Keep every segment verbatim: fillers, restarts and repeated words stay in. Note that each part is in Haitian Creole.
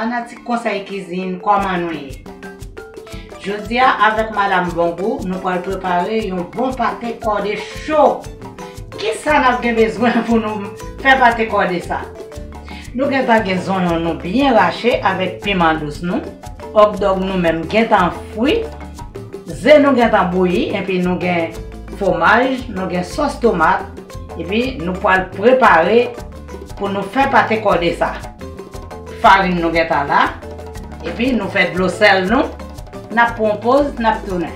Fanatik Konsèy Kizin, kòman nou ye? Jodi a, avèk Madam Bongou, nou pral prepare yon bon pate kòde cho. Kisa n ap gen bezwen pou nou fè pate kòde sa? Nou gentan gen zonyon nou byen rache avèk piman dous nou. Òkdòg nou menm gentan fri. Ze nou gentan bouyi, epi nou gen fwomaj, nou gen sòs tomat, epi nou pral prepare pou nou fè pate kòde sa. Farin nou gentan la, epi nou fè dlo sèl nou. N ap pran yon poz, n ap tounen.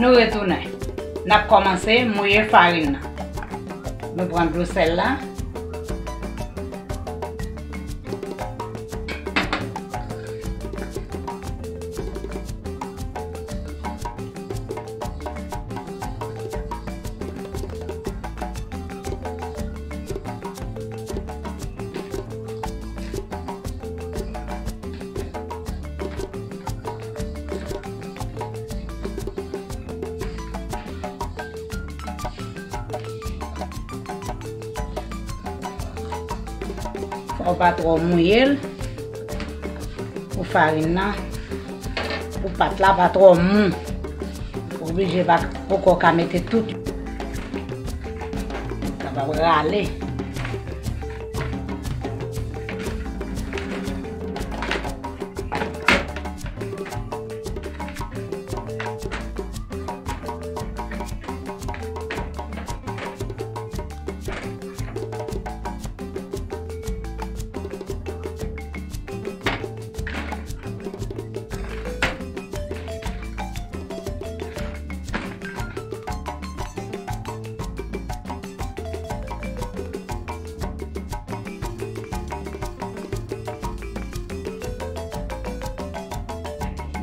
Nou retounen. N ap kòmanse mouye farin nan. Nou pran dlo sèl la. Fò w pa twò mouye l pou farin nan, pou pat la pa twò mou. Oblije pa poko ka mete tout. Kapab rale.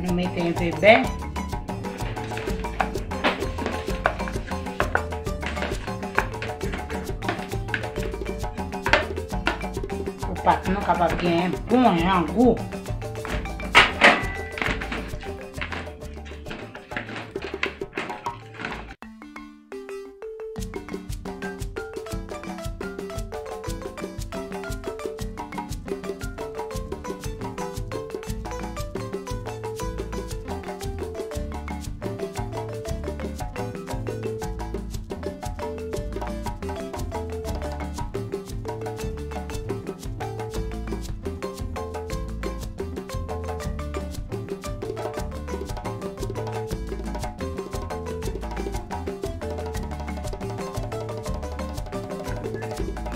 Nou mete enpe bè. Pou pat nou kapab gen bon jan gou.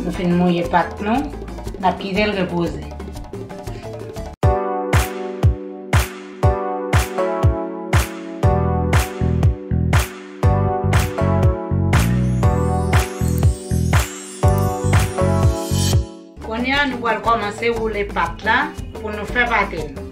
Nou fin mouye pat nou, n ap kite l repoze. Kounye a, nou pral kòmanse woule pat la pou nou fè pate nou.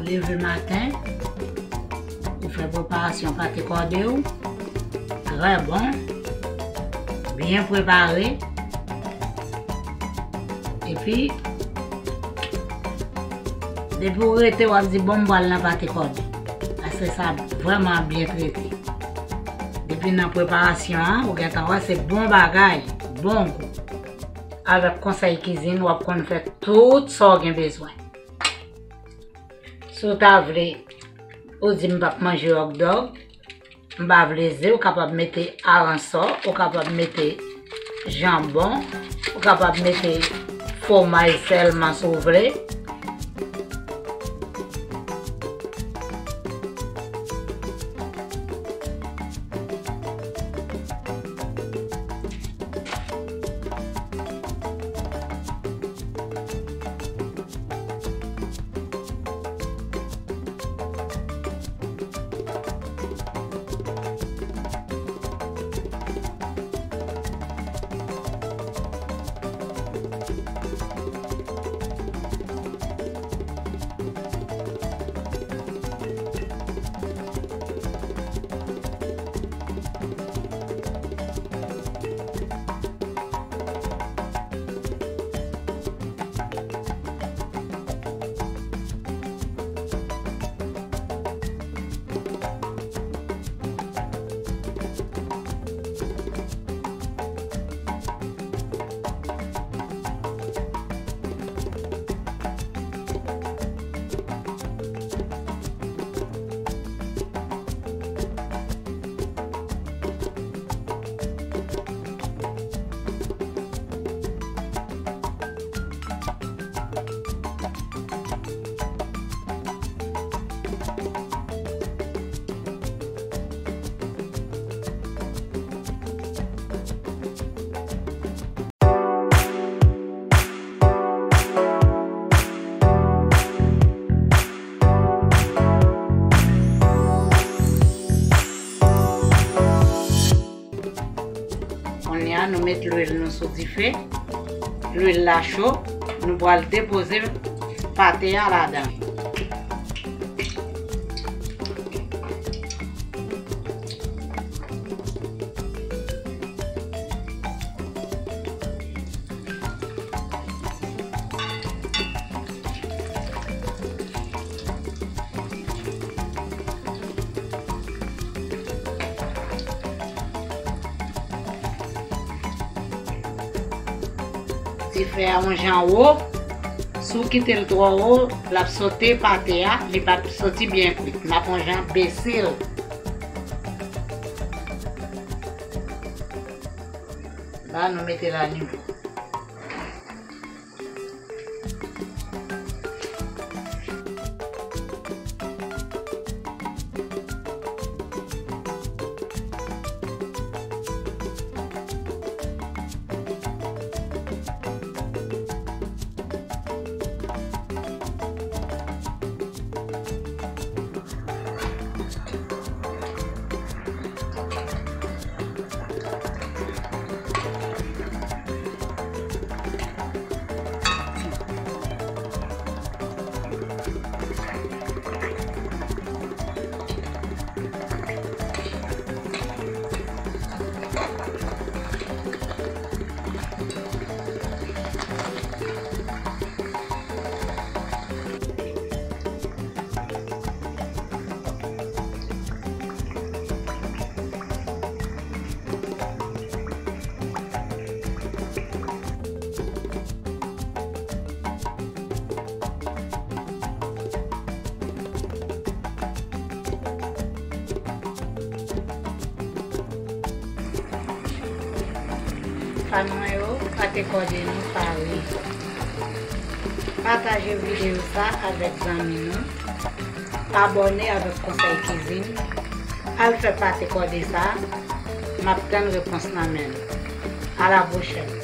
Leve maten, ou fè preparasyon pate kòde w, trè bon, byen prepare. Epi, depi w rete, w ap di, "Bon, m pral nan pate kòde." Paske sa vrèman ap byen trete. Depi nan preparasyon an, ou gentan wè se bon bagay, bon gou. Avèk konsèy kizin, w ap konn fè tout sa w gen bezwen. Si w ta vle, ou di, "M p ap manje hot dog, m pa vle ze," ou kapab mete aransò, ou kapab mete janbon, ou kapab mete fwomaj sèlman si w vle. Kounye a, nou met lwil nou sou dife. Lwil la cho, nou pral depoze pate a ladan. Dife a yon jan wo. Si w kite l twò wo, l ap sote pate a, li p ap soti byen kwit. N ap yon jan bese l. La, nou mete l anivo. Fan mwen yo, pate kòde nou pare. Pataje videyo sa avèk zanmi nou. Abòne avèk Konsèy Kizin. Al fè pate kòde sa. M ap tann repons nan men nou. A la pwochèn.